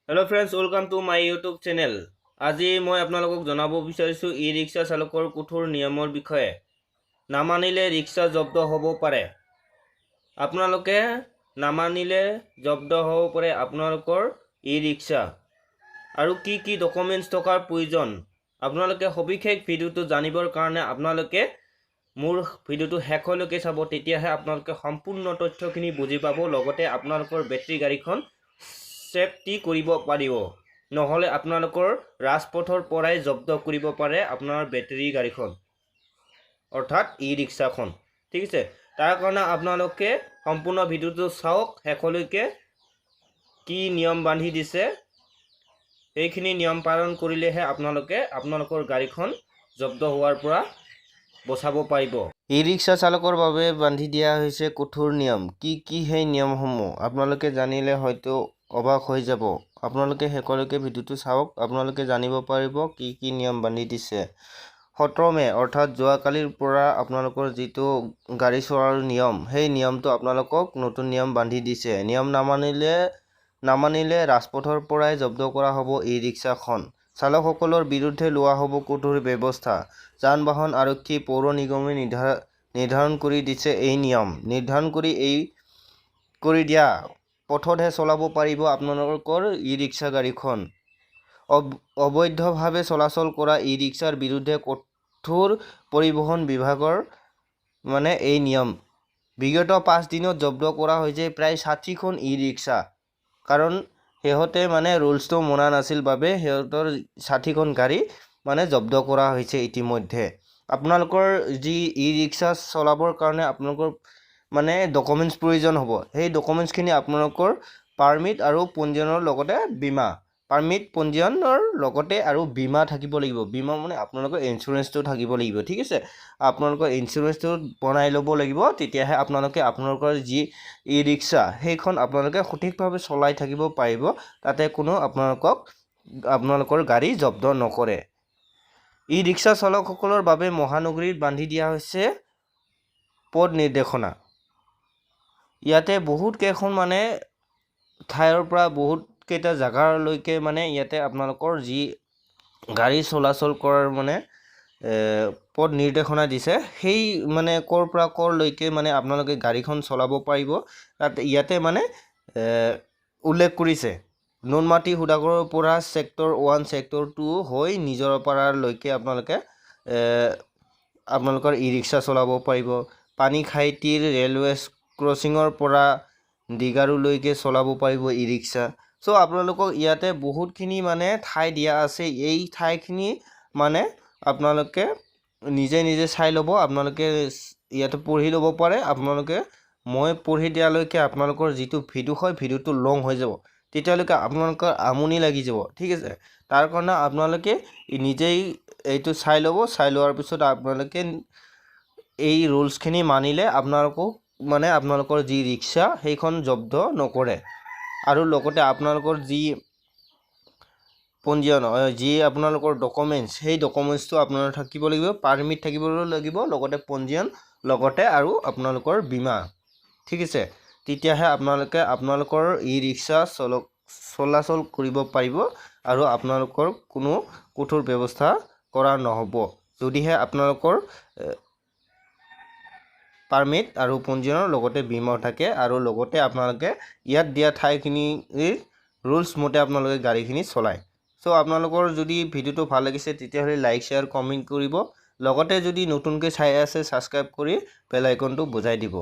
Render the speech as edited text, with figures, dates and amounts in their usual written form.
Hello friends, welcome to my YouTube channel. আজি মই আপোনালোকক জনাব বিচাৰিছোঁ ই ৰিক্সা চালকৰ কঠোৰ নিয়মৰ বিষয়ে। নামানিলে ৰিক্সা জব্দ হ'ব পাৰে। আপোনালোকে নামানিলে জব্দ হ'ব পাৰে আপোনালোকৰ ই ৰিক্সা। আৰু কি কি ডকুমেণ্টছ থকাৰ প্ৰয়োজন, আপোনালোকে সবিশেষ ভিডিঅ'টো জানিবৰ কাৰণে আপোনালোকে মোৰ ভিডিঅ'টো শেষলৈকে চাব। তেতিয়াহে আপোনালোকে সম্পূৰ্ণ তথ্যখিনি বুজি পাব, লগতে আপোনালোকৰ বেটেৰী গাড়ীখন ছেফটি কৰিব পাৰিব। নহ'লে আপোনালোকৰ ৰাজপথৰ পৰাই জব্দ কৰিব পাৰে আপোনাৰ বেটেৰী গাড়ীখন, অৰ্থাৎ ই ৰিক্সাখন, ঠিক আছে? তাৰ কাৰণে আপোনালোকে সম্পূৰ্ণ ভিডিঅ'টো চাওক শেষলৈকে। কি নিয়ম বান্ধি দিছে, সেইখিনি নিয়ম পালন কৰিলেহে আপোনালোকে আপোনালোকৰ গাড়ীখন জব্দ হোৱাৰ পৰা বচাব পাৰিব। ই ৰিক্সা চালকৰ বাবে বান্ধি দিয়া হৈছে কঠোৰ নিয়ম। কি কি সেই নিয়মসমূহ, আপোনালোকে জানিলে হয়তো অবাক হৈ যাব। আপোনালোকে শেষলৈকে ভিডিঅ'টো চাওক, আপোনালোকে জানিব পাৰিব কি কি নিয়ম বান্ধি দিছে। 17 মে', অৰ্থাৎ যোৱাকালিৰ পৰা আপোনালোকৰ যিটো গাড়ী চলোৱাৰ নিয়ম, সেই নিয়মটো আপোনালোকক নতুন নিয়ম বান্ধি দিছে। নিয়ম নামানিলে ৰাজপথৰ পৰাই জব্দ কৰা হ'ব ই ৰিক্সাখন। চালকসকলৰ বিৰুদ্ধে লোৱা হ'ব কঠোৰ ব্যৱস্থা। যান বাহন আৰক্ষী, পৌৰ নিগমে নিৰ্ধাৰণ কৰি দিছে এই নিয়ম। নিৰ্ধাৰণ কৰি এই কৰি দিয়া পথতহে চলাব পাৰিব আপোনালোকৰ ই ৰিক্সা গাড়ীখন। অবৈধভাৱে চলাচল কৰা ই ৰিক্সাৰ বিৰুদ্ধে কঠোৰ পৰিবহণ বিভাগৰ মানে এই নিয়ম। বিগত 5 দিনত জব্দ কৰা হৈছে প্ৰায় 60খন ই ৰিক্সা। কাৰণ সিহঁতে মানে ৰুলছটো মনা নাছিল বাবে সিহঁতৰ 60খন গাড়ী মানে জব্দ কৰা হৈছে ইতিমধ্যে। আপোনালোকৰ যি ই ৰিক্সা চলাবৰ কাৰণে আপোনালোকৰ মানে ডকুমেণ্টছ প্ৰয়োজন হ'ব, সেই ডকুমেণ্টছখিনি আপোনালোকৰ পাৰ্মিট আৰু পঞ্জীয়নৰ লগতে বীমা, পাৰ্মিট, পঞ্জীয়নৰ লগতে আৰু বীমা থাকিব লাগিব। বীমা মানে আপোনালোকৰ ইঞ্চুৰেঞ্চটো থাকিব লাগিব, ঠিক আছে? আপোনালোকৰ ইঞ্চুৰেঞ্চটো বনাই ল'ব লাগিব। তেতিয়াহে আপোনালোকে আপোনালোকৰ যি ই ৰিক্সা, সেইখন আপোনালোকে সঠিকভাৱে চলাই থাকিব পাৰিব। তাতে কোনো আপোনালোকক আপোনালোকৰ গাড়ী জব্দ নকৰে। ই ৰিক্সা চালকসকলৰ বাবে মহানগৰীত বান্ধি দিয়া হৈছে পথ নিৰ্দেশনা। ইয়াতে বহুত কেইখন মানে ঠাইৰ পৰা বহুত কেইটা জাগালৈকে মানে ইয়াতে আপোনালোকৰ যি গাড়ী চলাচল কৰাৰ মানে পথ নিৰ্দেশনা দিছে, সেই মানে ক'ৰ পৰা ক'লৈকে মানে আপোনালোকে গাড়ীখন চলাব পাৰিব, তাত ইয়াতে মানে উল্লেখ কৰিছে। নুনমাটি সৌদাগৰৰ পৰা ছেক্টৰ 1, ছেক্টৰ 2 হৈ নিজৰাপাৰালৈকে আপোনালোকে আপোনালোকৰ ই ৰিক্সা চলাব পাৰিব। পানীখাইটিৰ ৰেলৱে ক্ৰছিঙৰ পৰা দীঘাৰুলৈকে চলাব পাৰিব ই ৰিক্সা। চ' আপোনালোকক ইয়াতে বহুতখিনি মানে ঠাই দিয়া আছে। এই ঠাইখিনি মানে আপোনালোকে নিজে নিজে চাই ল'ব। আপোনালোকে ইয়াতে পঢ়ি ল'ব পাৰে। আপোনালোকে মই পঢ়ি দিয়ালৈকে আপোনালোকৰ যিটো ভিডিঅ' হয়, ভিডিঅ'টো লং হৈ যাব, তেতিয়ালৈকে আপোনালোকৰ আমনি লাগি যাব, ঠিক আছে? তাৰ কাৰণে আপোনালোকে নিজেই এইটো চাই ল'ব। চাই লোৱাৰ পিছত আপোনালোকে এই ৰুলছখিনি মানিলে আপোনালোকক মানে আপোনালোকৰ যি ৰিক্সা, সেইখন জব্দ নকৰে। আৰু লগতে আপোনালোকৰ যি পঞ্জীয়ন, যি আপোনালোকৰ ডকুমেণ্টছ, সেই ডকুমেণ্টছটো আপোনাৰ থাকিব লাগিব। পাৰ্মিট থাকিব লাগিব, লগতে পঞ্জীয়ন, লগতে আৰু আপোনালোকৰ বীমা, ঠিক আছে? তেতিয়াহে আপোনালোকে আপোনালোকৰ ই ৰিক্সা চলাচল কৰিব পাৰিব আৰু আপোনালোকৰ কোনো কঠোৰ ব্যৱস্থা কৰা নহ'ব, যদিহে আপোনালোকৰ পাৰ্মিট আৰু পঞ্জীয়নৰ লগতে বীমাও থাকে আৰু লগতে আপোনালোকে ইয়াত দিয়া ঠাইখিনিৰ ৰুলছ মতে আপোনালোকে গাড়ীখিনি চলায়। চ' আপোনালোকৰ যদি ভিডিঅ'টো ভাল লাগিছে, তেতিয়াহ'লে লাইক, শ্বেয়াৰ, কমেণ্ট কৰিব। লগতে যদি নতুনকৈ চাই আছে, ছাবস্ক্ৰাইব কৰি বেল আইকনটো বজাই দিব।